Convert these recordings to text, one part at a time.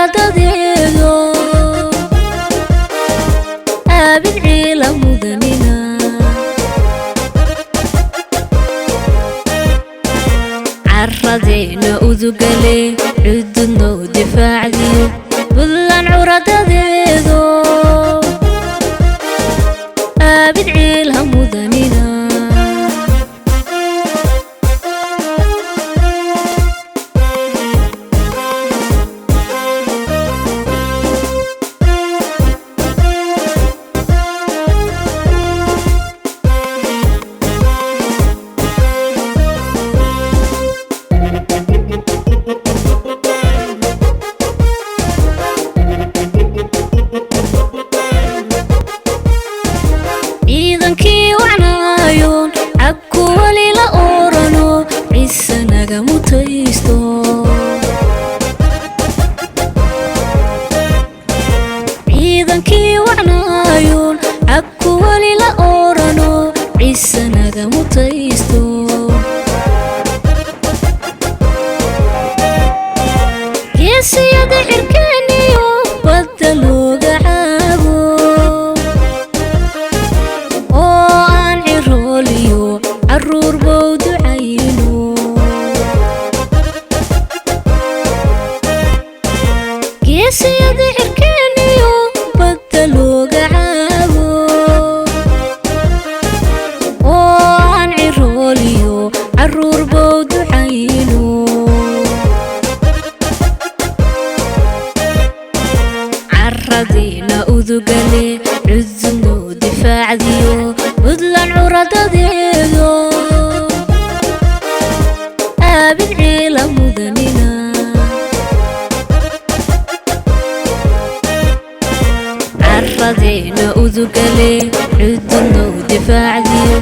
curadadeedo, aabid ciila mudanina. Caradeena udugale, cududnow difaacdiyo, Buntland curadadeedo, aabid ciilha mudanina. Ciidankii wacnaayoon cabku weli la orano, ciise naga mutaysto. Ciidankii wacnaayoon cabku weli la orano, ciise naga mutaysto. Geesiyada cirkeeniyo badda looga caabo, oo aan cirooliyo caruur bow ducayno. Geesiyada cirkeeniyo badda looga caabo, oo aan cirooliyo caruur bow ducayno. Caradiina udugale, cududnow difaacdiyo, Buntland curadadeedo, aabid ciila mudanina. Caradeena udugale, cududnow difaacdiyo,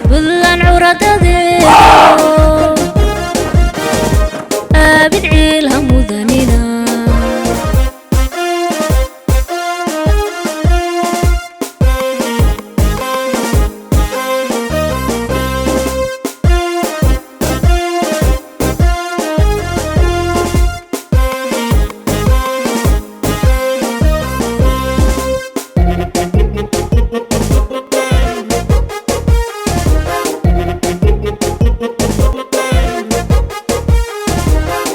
Buntland curadadeedo, aabid ciilha mudanina.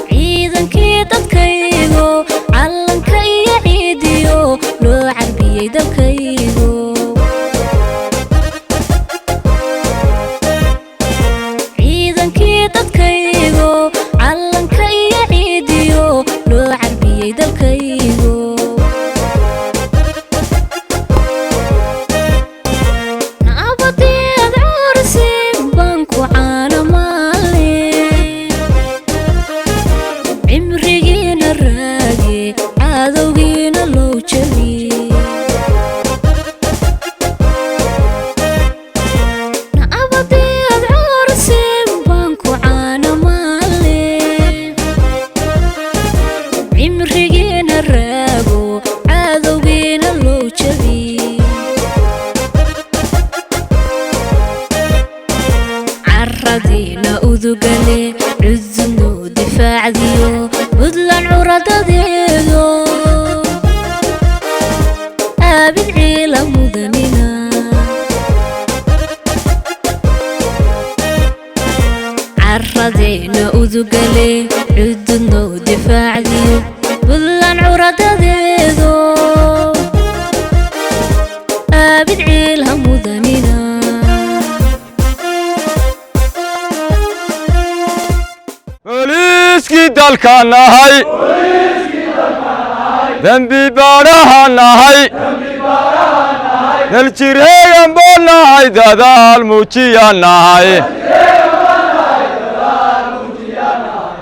Ciidankii dadkaygo, calanka iyo ciidiyo loo carbiyey dalkaygo. Ciidankii dadkaygo, calanka iyo ciidiyo loo carbiyey dalkaygo. Nabadeed cursin baan ku caana maalin, cimrigiina raage, cadowgiina loo jabiye. Nabadeed cursin baan ku caana maalin, cimrigiina raago, cadowgiina loo jabiye. Caradiina udugale, cududnow difaacdiyo, Buntland curadadeedo, aabid ciila mudanina. Caradeena udugale, cududnow difaacdiyo, Buntland curadadeedo, aabid ciilha mudanina. Booliiskii dalka nahay, dembi baadhaha nahay, daljirheegan boo nahay, dadaal muujiya nahay,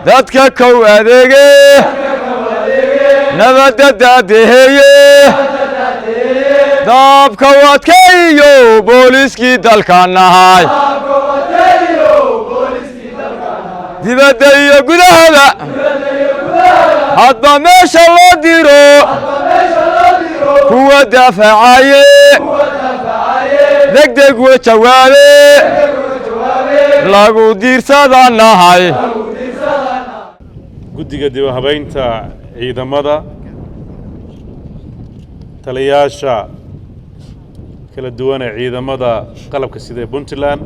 dadka kow adeege, nabadda daadaheeye, daabka wadkaiyo booliiskii dalka nahay, dibadda iyo gudahaba hadba meesha loo diro kuwa daafacaye, degdeg wa jawaabe, lagu diirsada nahay. Guddiga dib u habaynta ciidamada Taliyaasha kala duwan ee ciidamada qalabka sida ee Puntland,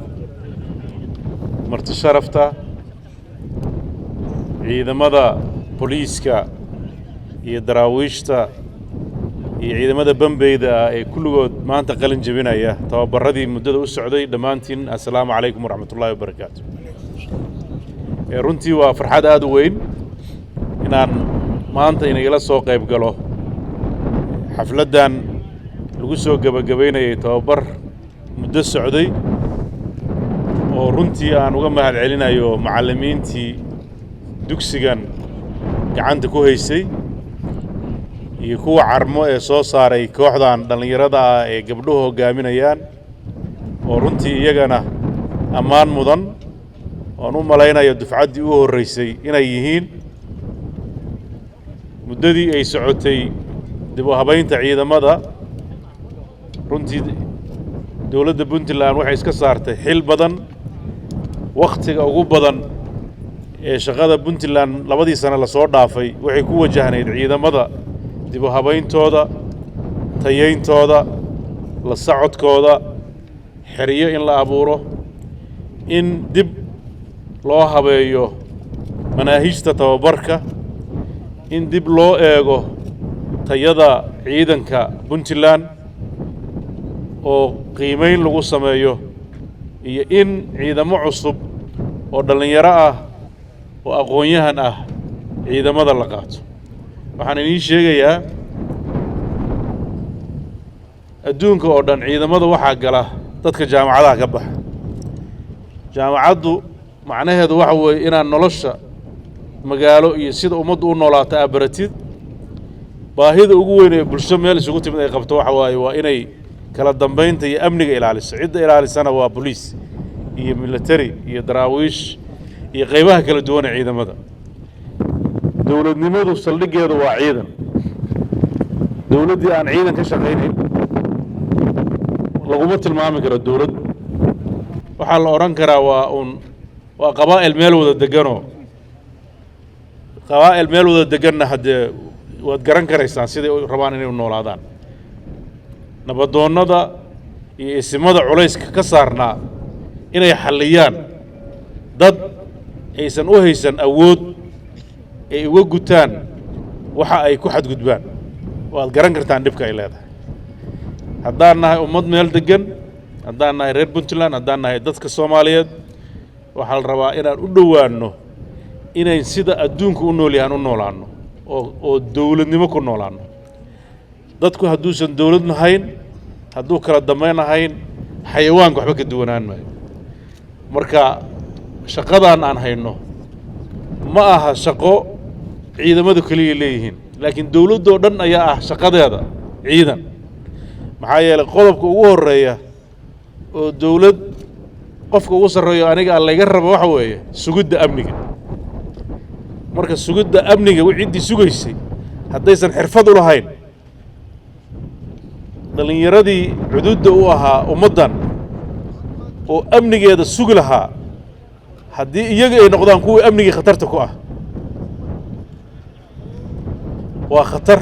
marti sharafta, ciidamada booliiska iyo daraawiishta iyo ciidamada bambeyda ah ee kulligood maanta qalin jebinaya tababaradii muddada u socday, dhammaantiin assalaamu calaykum waraxmatullaahi wabarakaatu. Runtii waa farxad aada u weyn inaan maanta inagala soo qayb galo xafladdan lagu soo gebagabaynayay tababar muddo socday, oo runtii aan uga mahad celinayo macallimiintii dugsigan gacanta ku haysay iyo kuwa Carmo ee soo saaray kooxdan dhallinyarada ah ee gabdhuhu hoggaaminayaan, oo runtii iyagana ammaan mudan, oon u malaynayo dufcaddii u horreysay inay yihiin. Muddadii ay socotay dib u habaynta ciidamada, runtii dowladda Puntland waxay iska saartay xil badan. Wakhtiga ugu badan ee shaqada Puntland 2dii sano lasoo dhaafay waxay ku wajahnayd ciidamada dib u habayntooda, tayayntooda, la socodkooda, xeryo in la abuuro, in dib loo habeeyo manaahijta tababarka, in dib loo eego tayada ciidanka Puntland oo qiimeyn lagu sameeyo, iyo in ciidamo cusub oo dhallinyaro ah oo aqoon-yahan ah ciidamada la qaato. Waxaan idiin sheegayaa, adduunka oo dhan ciidamada waxaa gala dadka jaamacadaha ka baxa. Jaamacaddu macnaheedu waxa weeye inaad nolosha magaalo iyo sida ummaddu u noolaato aad baratid. Baahida ugu weyn ee bulsho meel isugu timid ay qabto waxa waaye waa inay kala dambeynta iyo amniga ilaaliso. Cidda ilaalisana waa boliis iyo military iyo daraawiish iyo qaybaha kala duwan ee ciidamada. Dowladnimadu saldhiggeedu waa ciidan. Dowladdii aan ciidan ka shaqaynayn laguma tilmaami karo dowlad. Waxaa la odhan karaa waa uun waa qabaa'il meel wada deganoo qabaa'il meel wada deganna haddee waad garan karaysaan siday u rabaan inay u noolaadaan. Nabadoonnada iyo isimada culayska ka saarnaa inay xalliyaan dad aysan u haysan awood ay uga gutaan waxa ay ku xadgudbaan, waad garan kartaan dhibka ay leedahay. Haddaan nahay ummad meel deggan, haddaan nahay reer Puntland, haddaan nahay dadka Soomaaliyeed, waxaa la rabaa inaan u dhowaanno inayn sida adduunka u nool yahaan u noolaanno oo dowladnimo ku noolaanno. Dadku hadduusan dowlad lahayn, hadduu kala dambayn lahayn, xayawaanka waxba ka duwanaan maayo. Marka shaqadan aan hayno ma aha shaqo ciidamadu keliya leeyihiin, laakiin dowladdoo dhan ayaa ah shaqadeeda ciidan. Maxaa yeelay, qodobka ugu horreeya oo dowlad qofka ugu sarreeyo aniga aan layga rabo waxa weeye sugidda amniga. Marka sugidda amniga ciddii sugaysay haddaysan xirfad u lahayn, dhallinyaradii cududda u ahaa ummaddan oo amnigeeda sugi lahaa, haddii iyaga ay noqdaan kuwii amnigii khatarta ku ah, waa khatar.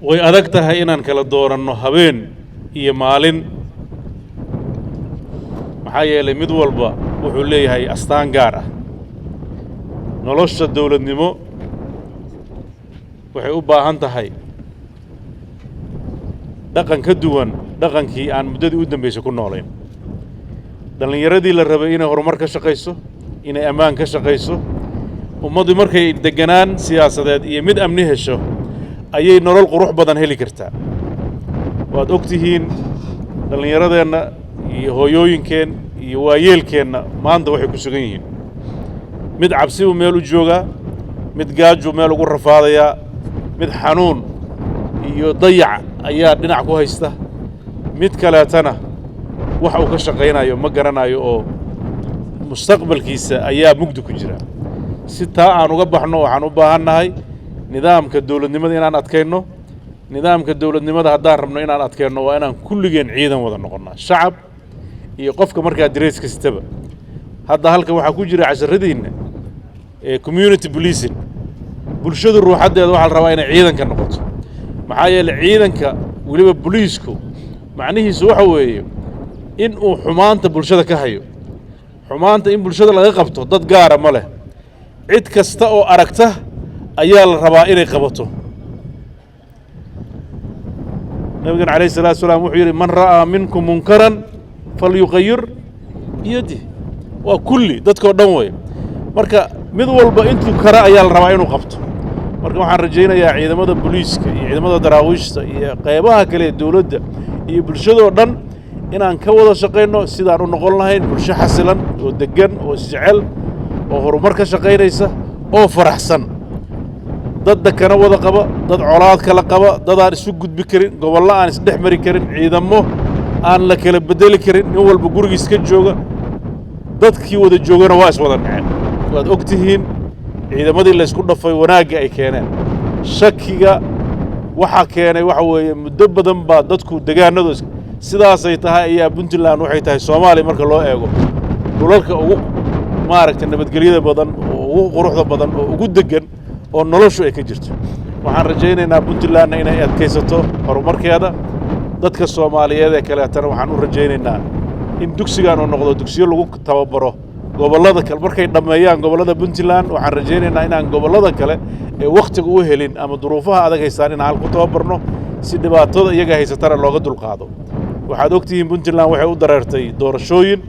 Way adag tahay inaan kala dooranno habeen iyo maalin, maxaa yeelay mid walba wuxuu leeyahay astaan gaar ah. Nolosha dowladnimo waxay u baahan tahay dhaqan ka duwan dhaqankii aan muddadii u dambaysay ku noolayn. Dhallinyaradii la rabay inay horumar ka shaqayso, inay ammaan ka shaqayso, ummaddu markay degganaan siyaasadeed iyo mid amni hesho Ayay nolol qurux badan heli kartaa. Waad og tihiin dhallinyaradeenna iyo hooyooyinkeen iyo waayeelkeenna maanta waxay ku sugan yihiin: mid cabsi buu meel u joogaa, mid gaajuu meel ugu rafaadayaa, mid xanuun iyo dayac ayaa dhinac ku haysta, mid kaleetana wax uu ka shaqaynayo ma garanayo oo mustaqbalkiisa ayaa mugdi ku jira. Si taa aan uga baxno, waxaan u baahannahay nidaamka dowladnimada inaan adkayno. Nidaamka dowladnimada haddaan rabno inaan adkayno, waa inaan kulligeen ciidan wada noqonnaa, shacab iyo qofka markaa darees kastaba. Hadda halkan waxaa ku jira casharadiinna ee community policing. Bulshadu ruuxaddeeda waxaa la rabaa inay ciidanka noqoto, maxaa yeelay ciidanka, weliba boliisku, macnihiisu waxa weeye in uu xumaanta bulshada ka hayo. Xumaanta in bulshada laga qabto dad gaara ma leh, cid kasta oo aragta ayaa la rabaa inay qabato. Nabigan calayhi salaatu salaam wuxuu yidhi: "Man ra'aa minkum munkaran falyuqayir biyadih." Waa kulli dadkoo dhan wey. Marka mid walba intuu kara ayaa la rabaa inuu qabto. Marka waxaan rajaynayaa ciidamada booliiska iyo ciidamada daraawiishta iyo qeybaha kale ee dowladda iyo bulshadoo dhan inaan ka wada shaqayno sidaan u noqon lahayn bulsho xasilan oo deggan oo isjecel oo horumar ka shaqaynaysa oo faraxsan. Dad dakana wada qaba, dad colaad kala qaba, dad aan isu gudbi karin, gobollo aan isdhex mari karin, ciidamo aan la kala bedeli karin, nin walba gurigiis ka jooga, dadkii wada joogana waa iswada naceen. Waad og tihiin ciidamadii laysku dhafay wanaagga ay keeneen. Shakiga waxaa keenay waxa weeye muddo badan baa dadku degaanadu sidaasay tahay ayaa Puntland waxay tahay Soomaaliya marka loo eego dhulalka ugu maaragtay nabadgelyada badan oo ugu quruxda badan oo ugu deggan oo noloshu ay ka jirto. Waxaan rajaynaynaa Puntlandna inay adkaysato horumarkeeda. Dadka Soomaaliyeed ee kaleetana waxaan u rajaynaynaa in dugsigan uu noqdo dugsiyo lagu tababaro gobollada kale. Markay dhammeeyaan gobollada Puntland, waxaan rajaynaynaa inaan gobollada kale ee wakhtiga u helin ama duruufaha adag haystaan inaan hal ku tababarno, si dhibaatada iyaga haysatana looga dulqaado. Waxaad ogtihiin Puntland waxay u dareertay doorashooyin.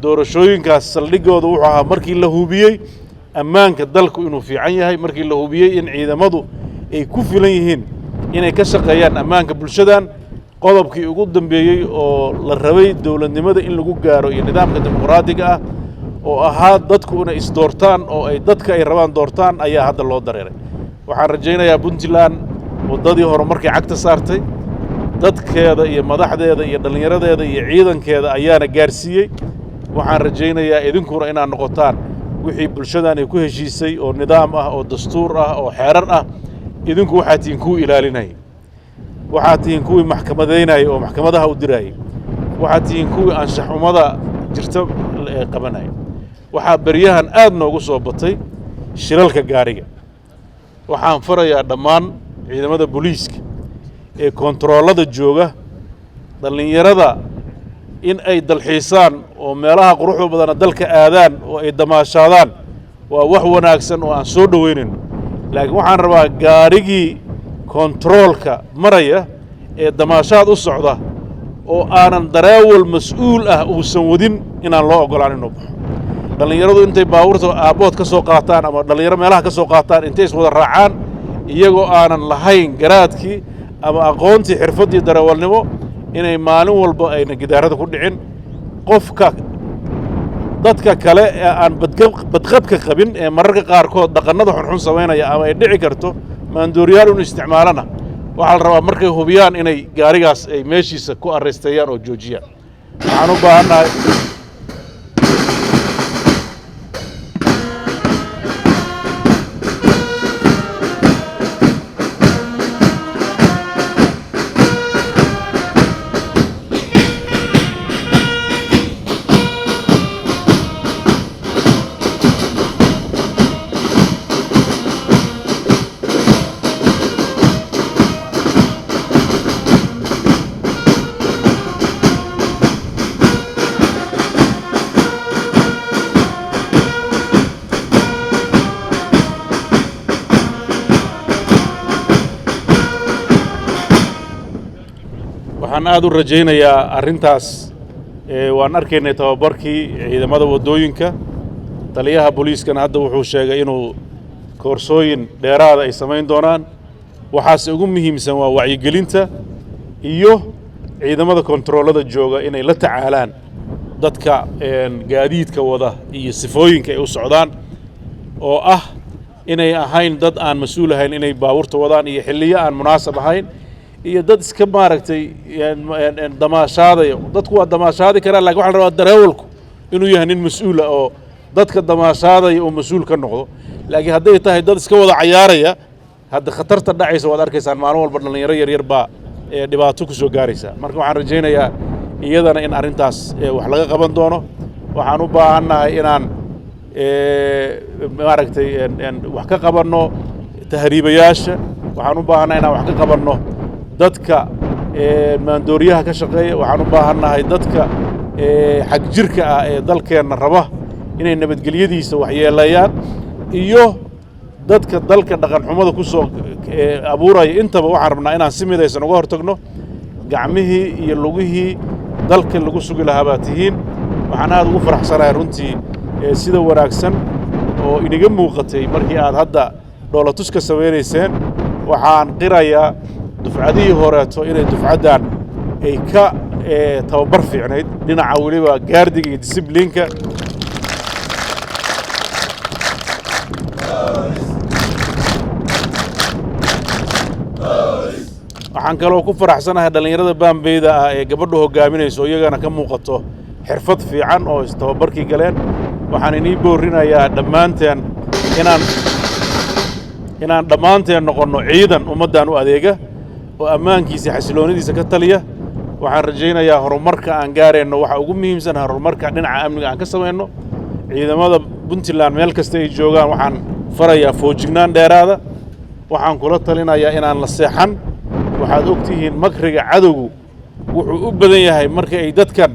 Doorashooyinkaas saldhigooda wuxuu ahaa markii la hubiyey ammaanka dalku inuu fiican yahay, markii la hubiyey in ciidamadu ay ku filan yihiin inay ka shaqeeyaan ammaanka bulshadan. Qodobkii ugu dambeeyey oo la rabay dowladnimada in lagu gaaro iyo nidaamka dimuqraadiga ah oo ahaa dadku inay isdoortaan oo ay dadka ay rabaan doortaan ayaa hadda loo dareeray. Waxaan rajaynayaa Puntland waddadii horumarkay cagta saartay, dadkeeda iyo madaxdeeda iyo dhallinyaradeeda iyo ciidankeeda ayaana gaarsiiyey. Waxaan rajaynayaa idinkuna inaad noqotaan wixii bulshadan ay ku heshiisay oo nidaam ah oo dastuur ah oo xeerar ah. Idinku waxaa tihiin kuwii ilaalinayay, waxaa tihiin kuwii maxkamadaynayay oo maxkamadaha u dirayay, waxaa tihiin kuwii anshaxumada jirta ee qabanaya. Waxaa beryahan aad noogu soo batay shilalka gaariga. Waxaan farayaa dhammaan ciidamada booliiska ee kontaroolada jooga dhallinyarada in ay dalxiisaan oo meelaha quruxda badana dalka aadaan oo ay damaashaadaan waa wax wanaagsan oo aan soo dhoweynayno, laakiin waxaan rabaa gaarigii kontaroolka maraya ee damaashaad u socda oo aanan dareewal mas-uul ah uusan wadin inaan loo oggolaan inuu baxo. Dhallinyaradu intay baabuurta aabbood ka soo qaataan ama dhallinyaro meelaha ka soo qaataan, intay iswada raacaan iyagoo aanan lahayn garaadkii ama aqoontii xirfaddii dareewalnimo, inay maalin walba ayna gidaarada ku dhicin. Qofka dadka kale ee aan badqabka qabin ee mararka qaarkood dhaqannada xunxun samaynaya ama ay dhici karto maandooriyaal inuu isticmaalana, waxaa la rabaa markay hubiyaan inay gaarigaas ay meeshiisa ku arreysteeyaan oo joojiyaan. Waxaan u baahannahay waxaan aad u rajaynayaa arrintaas. Waan arkaynay tababarkii ciidamada waddooyinka. Taliyaha booliiskana hadda wuxuu sheegay inuu koorsooyin dheeraada ay samayn doonaan. Waxaase ugu muhiimsan waa wacyigelinta iyo ciidamada kontaroolada jooga inay la tacaalaan dadka gaadiidka wada iyo sifooyinka ay u socdaan, oo ah inay ahayn dad aan mas-uul ahayn inay baabuurta wadaan, iyo xilliyo aan munaasab ahayn, iyo dad iska maaragtay damaashaadaya. Dadku waa damaashaadi karaa, lakin waxa la rabaa dareewalku inuu yahay nin mas-uula oo dadka damaashaadaya oo mas-uul ka noqdo. Laakiin hadday tahay dad iska wada cayaaraya, hadda khatarta dhacaysa waad arkaysaan. Maalin walba dhallinyaro yaryar baa dhibaato ku soo gaaraysa. Marka waxaan rajaynayaa iyadana in arrintaas wax laga qaban doono. Waxaan u baahannahay inaan maaragtay wax ka qabanno tahriibayaasha. Waxaan u baahannahay inaan wax ka qabanno dadka maandooriyaha ka shaqeeya. Waxaan u baahannahay dadka xagjirka ah ee dalkeenna raba inay nabadgelyadiisa waxyeeleeyaan, iyo dadka dalka dhaqan xumada ku soo abuuraya. Intaba waxaan rabnaa inaan si midaysan uga hortagno. Gacmihii iyo lugihii dalka lagu sugi lahaa baa tihiin. Waxaan aad ugu faraxsanahay runtii sida wanaagsan oo inaga muuqatay markii aad hadda dhoolatuska samaynayseen. Waxaan qirayaa dufcadihii horeeto inay dufcaddan ay ka tababar fiicnayd dhinaca weliba gaardiga iyo disiblinka. Waxaan kaloo ku faraxsanahay dhallinyarada baambeyda ah ee gabadhu hoggaaminayso, iyagana ka muuqato xirfad fiican oo istababarkii galeen. Waxaan inii boorinayaa dhammaanteen inaan dhammaanteen noqonno ciidan ummaddan u adeega oo ammaankiisa, xasiloonidiisa ka taliya. Waxaan rajaynayaa horumarka aan gaarayno waxa ugu muhiimsan horumarka dhinaca amniga aan ka samayno. Ciidamada Puntland meel kasta ay joogaan waxaan farayaa foojignaan dheeraada. Waxaan kula talinayaa inaan la seexan. Waxaad og tihiin makriga cadowgu wuxuu u badan yahay marka ay dadkan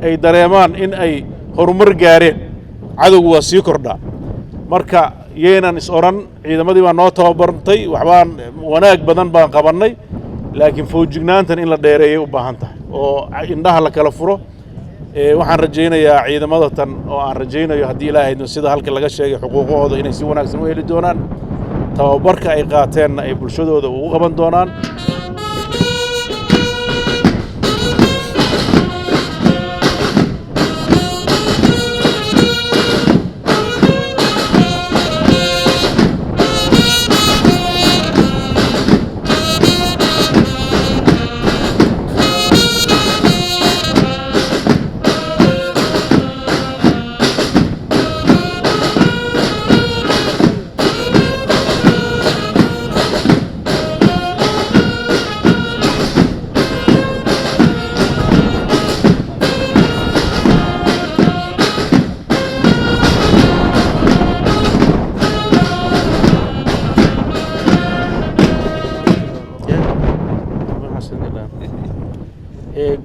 ay dareemaan in ay horumar gaareen, cadowgu waa sii kordhaa. Marka yaynan is odhan ciidamadii baa noo tababartay, waxbaan wanaag badan baan qabannay, laakiin foojignaantan in la dheereeyay u baahan tahay oo indhaha la kala furo. Waxaan rajaynayaa ciidamada tan oo aan rajaynayo haddii Ilaahay idmo, sida halka laga sheegay, xuquuqahooda inay si wanaagsan u heli doonaan, tababarka ay qaateenna ay bulshadooda ugu qaban doonaan.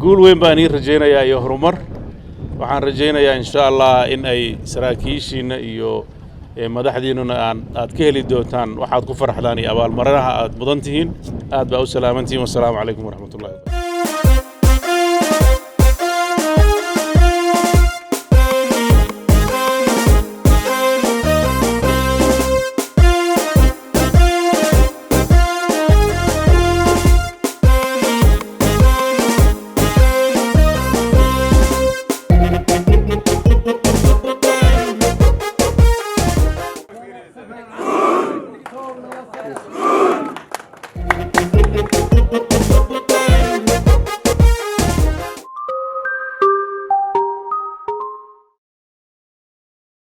Guul weyn baan ii rajaynayaa iyo horumar. Waxaan rajaynayaa insha Allah in ay saraakiishiina iyo madaxdiinnuna aan aad ka heli doontaan waxaad ku faraxdaan iyo abaalmarinaha aad mudan tihiin. Aad baa u salaamantihiin. Wassalaamu calaykum waraxmatullahi.